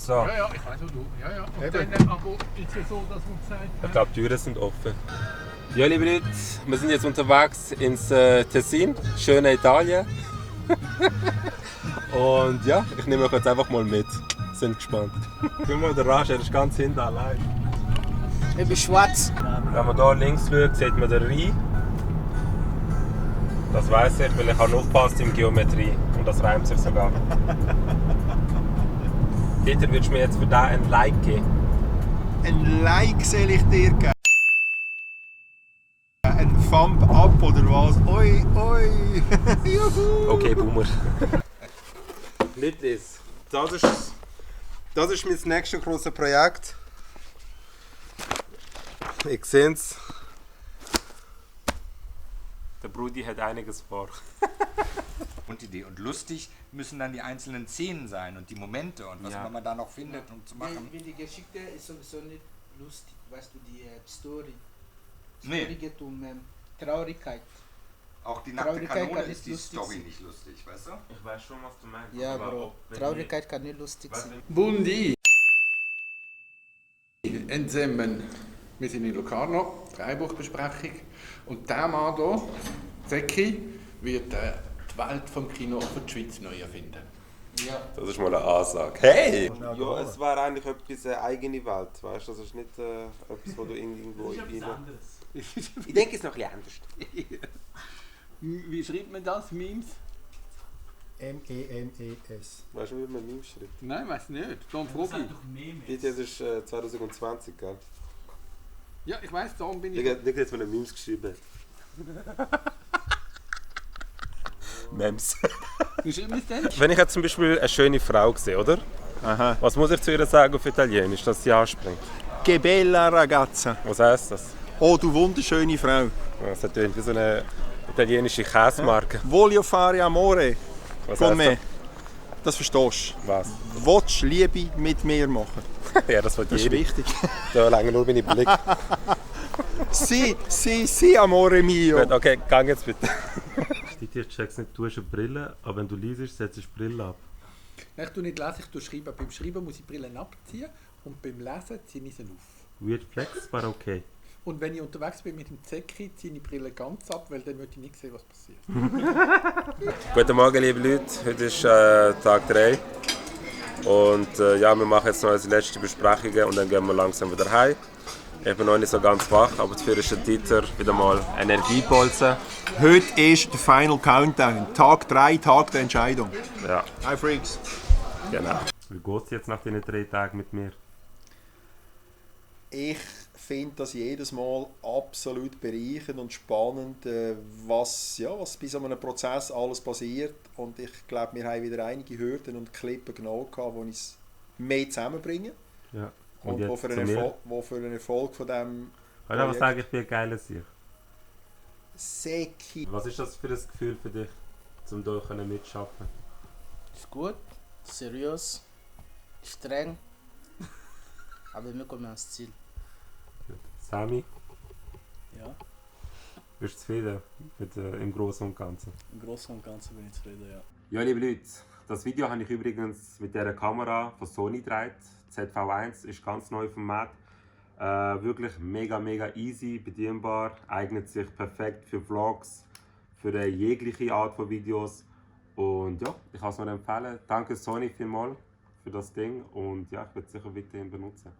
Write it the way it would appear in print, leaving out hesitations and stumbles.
So. Ja, ja, ich weiß auch du. Ja, ja. Und Eben. dann, aber ist ja so, dass man gesagt Ich hat, glaube, die Türen sind offen. Ja, liebe Leute, wir sind jetzt unterwegs ins Tessin, schöne Italien. Und ja, ich nehme euch jetzt einfach mal mit. Sind gespannt. Guck mal, der Raj, er ist ganz hinten allein. Ich bin schwarz. Wenn man hier links schaut, sieht man den Rhein. Das weiss ich, weil ich habe aufgepasst in Geometrie. Und das reimt sich sogar. Dieter, würdest du mir jetzt für den ein Like geben? Ein Like soll ich dir geben. Ein Thumb up oder was? Oi, oi. Juhu. Okay, Boomer. Littlis, das ist mein nächstes grosses Projekt. Ich sehe es. Der Brudi hat einiges vor. Grundidee. Und lustig müssen dann die einzelnen Szenen sein und die Momente und was Ja. man da noch findet, um zu machen. Wie die Geschichte ist sowieso nicht lustig, weißt du, die Story. Nee. Story geht um Traurigkeit. Auch die nackte Traurigkeit Kanone kann ist nicht die lustig Story sein. nicht lustig, weißt du? Ich weiß schon, was du meinst. Ja, Bro, Traurigkeit kann nicht lustig sein. Bundi. Entsemmen. Wir sind in Locarno, Dreibuchbesprechung. Und der Mann hier, Zecki, wird die Welt vom Kino für die Schweiz neu erfinden. Ja. Das ist mal eine Ansage. Hey! Ja, es war eigentlich etwas eine eigene Welt. Weißt du, das ist nicht etwas, wo du irgendwo rein. Ich denke, es ist noch ein bisschen anders. Wie schreibt man das? Memes? MEMES. Weißt du, wie man Memes schreibt? Nein, weiß nicht. Don Frogi. Das ist 2020, gell? Ja, ich weiß, darum bin ich. Nicht jetzt, wenn er Memes geschrieben hat. Memes. Wie schreibt man es denn? Wenn ich jetzt zum Beispiel eine schöne Frau sehe, oder? Aha. Was muss ich zu ihr sagen auf Italienisch, dass sie anspringt? Che bella ragazza. Was heisst das? Oh, du wunderschöne Frau. Das ist wie so eine italienische Käsemarke. Voglio fare amore Was con me. heisst Das verstehst das? Was? du. Willst Liebe mit mir machen? Ja, das wird Das ist jede. wichtig. Da lange nur meine Blick. Si, amore mio. Gut, okay, gang jetzt bitte. Ich check's nicht, du hast eine Brille, aber wenn du liest, setzt du die Brille ab. Ich tue nicht lesen, ich tue schreiben. Beim Schreiben muss ich die Brillen abziehen und beim Lesen ziehe ich sie auf. Weird flex, aber okay. Und wenn ich unterwegs bin mit dem Zecki, ziehe ich die Brille ganz ab, weil dann möchte ich nicht sehen, was passiert. Guten Morgen, liebe Leute. Heute ist Tag 3. Und ja, wir machen jetzt noch unsere letzte Besprechungen und dann gehen wir langsam wieder heim. Ich bin noch nicht so ganz wach, aber dafür ist der Dieter wieder mal Energiepolzen. Heute ist der Final Countdown. Tag 3, Tag der Entscheidung. Ja, Hi Freaks. genau. Wie geht es jetzt nach diesen 3 Tagen mit mir? Ich finde das jedes Mal absolut bereichernd und spannend, was bei so einem Prozess alles passiert. Und ich glaube, wir haben wieder einige Hürden und Klippen genau gehabt, die uns mehr zusammenbringen. Ja. Und jetzt wo für, zu einen mir. Erfolg von diesem Kann ich aber sagen, ich bin ein geiler Sieg. Seki. Was ist das für ein Gefühl für dich, um hier mitschaffen? Ist gut, seriös, streng, aber wir kommen ans Ziel. Sami, Ja, bist du zufrieden mit, im Großen und Ganzen? im Großen und Ganzen bin ich zufrieden, ja. Ja, liebe Leute, das Video habe ich übrigens mit dieser Kamera von Sony gedreht. ZV1 ist ganz neu vom Markt. Wirklich mega easy, bedienbar, eignet sich perfekt für Vlogs, für jegliche Art von Videos. Und ja, ich kann es nur empfehlen. Danke Sony vielmals für das Ding und ja, ich werde es sicher weiterhin benutzen.